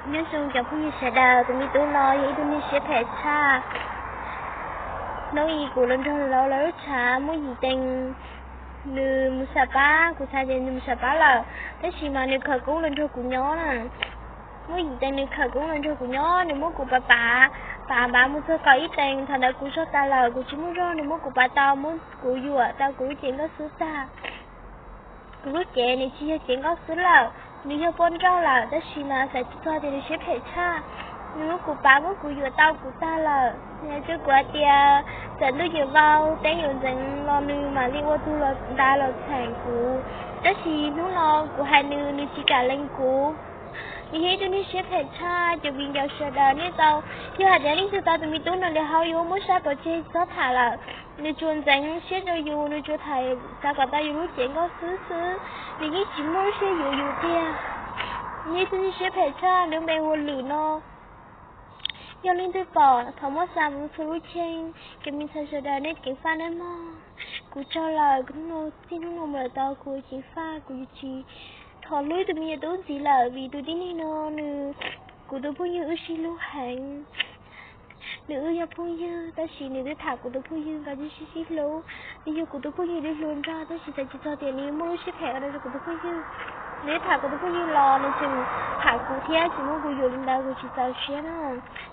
Nyob zoo cov phooj ywg sawv daws, tus me tub no yog ib tug neeg siab phem tshaj. Hnub i kuv los nrog lawv lub tshav muab yim tees, nws mus sam pab, kuv xav tias nws mus sam pab lawm, tab sis mas nws khawm koob los nrog kuv nyob na. Muab yim tees nws khawm koob los nrog kuv nyob, nws muab kuv pav pav, pav pav mus txog kaum ib tees, thaum ntawd kuv zog tas lawm, kuv tsis muaj zog, nws muab kuv pav tau, muab kuv yuam tau kuv lub cev nkauj xwb tag. Kuv lub cev nws tsis yog cev nkauj xwb lawm, nws yog poj nrauj lawm, tab sis mas xav tsis txog tias nws siab phem tshaj. Nws muab kuv pav, muab kuv yuam tau kuv tag lawm. Nws hais rau kuv hais tias txawm ntuj yuav vau, teb yuav ntxeev los nws mam li ua tus los nta los txheem kuv, tab sis hnub no kuv hais nws, nws tsis kam lees kuv. Nws yog ib tug neeg siab phem tshaj. Cov viv ncaus sawv daws, nej tau, yog hais tias leej twg tau tus me tub no li hauv, yuav muab saib pov tseg txhob tham lawm. Nws tsuas ntxeev siab rau yus, nws tsuas tham xav kom tau yus lub cev nkauj xwb xwb, nws yeej tsis muaj lub siab yuav yus tiag. Nws yog ib tug neeg siab phem tshaj, nws lub npe hu ua Lwm no. Yog leej twg pom thov muab xa mus txhua lub cheej. Cov me ntxhais sawv daws, nej ceev faj nawb mog. Kuv tsaug lawm, kuv hnub no, txij hnub no mus lawm tau kuv ceev faj, kuv yuav tsis thov hlub tus me nyuam tub ntxiv lawm, vim tus tib neeg no nws, kuv tus phooj ywg wb sib hlub heev. Nws wb yog phooj ywg, tab sis nws twb tham kuv tus phooj ywg nkaus tib sib sib hlub. Nws yog kuv tus phooj ywg li hluas nraug, tab sis xav tsis txog tias nws muaj lub siab phem ua rau kuv tus phooj ywg. Nws twb tham kuv tus phooj ywg los nws tseem tham kuv thiab tsis muab kuv yuam li ntawd, kuv tsis txaus siab na.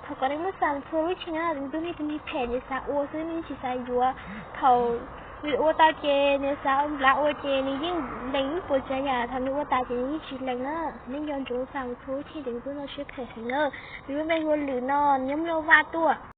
Thov kom nej muab xa txhua lub cheej na, tus me tub no yog tus neeg phem, nws xav ua xwb, nws tsis xav yuav. Thaum nws ua tau ces nws xav nplhav ua ces nws yeej lees ib puas tsav yam, thaum nws ua tas ces nws yeej tsis lees na. Thov nej nco ntsoov xa txhua lub cheej, tus me tub no siab phem heev na. Nws lub npe hu ua Lwm no, nws nyob Nplog Vaj tuaj.